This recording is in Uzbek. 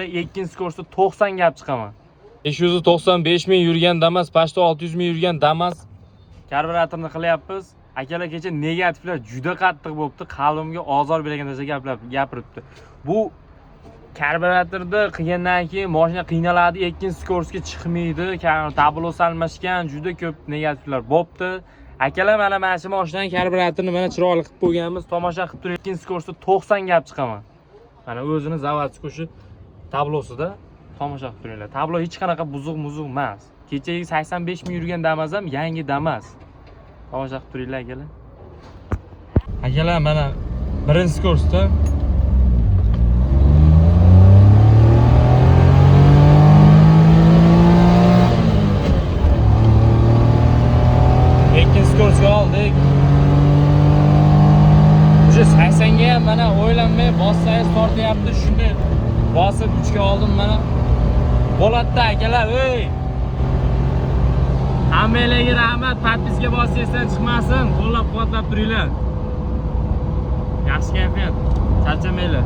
Ikkinchi kursda 90 ga olib chiqaman. 595 ming yurgan Damas, почти 600 ming yurgan Damas. Karburatorni qilyapmiz. Akalar, kecha negativlar juda qattiq bo'libdi. Qalbimga ozor bergan narsa gaplar gapiribdi. Bu karburatorni qilgandan keyin mashina qiynaladi, ikkinchi kursga chiqmaydi, tablosi almashgan, juda ko'p negativlar bo'libdi. Akalar, mana shu mashinani karburatorni mana chiroyli qilib qo'yganmiz. Tomosha qilib turing. Ikkinchi kursda 90 ga olib chiqaman. Mana o'zini заводской shu tablosida tomosha qilib turinglar. Tablo hech qanaqa buzuq-muzuq emas. Kechagi 85 ming yurgan Damas ham yangi Damas. Tomosha qilib turinglar, akalar. Akalar, mana birinchi kursda. Ikkinchi kursga oldik. Уже 80 ga ham mana o'ylanmay bossangiz tortyapti. Shunday bosib 3 ga oldim mana. Bo'ladida, akalar, ey! Hammanglarga rahmat, подписка bosingizdan chiqmasin, qo'llab-quvvatlab turinglar. Yaxshi kayfiyat. Charchamanglar.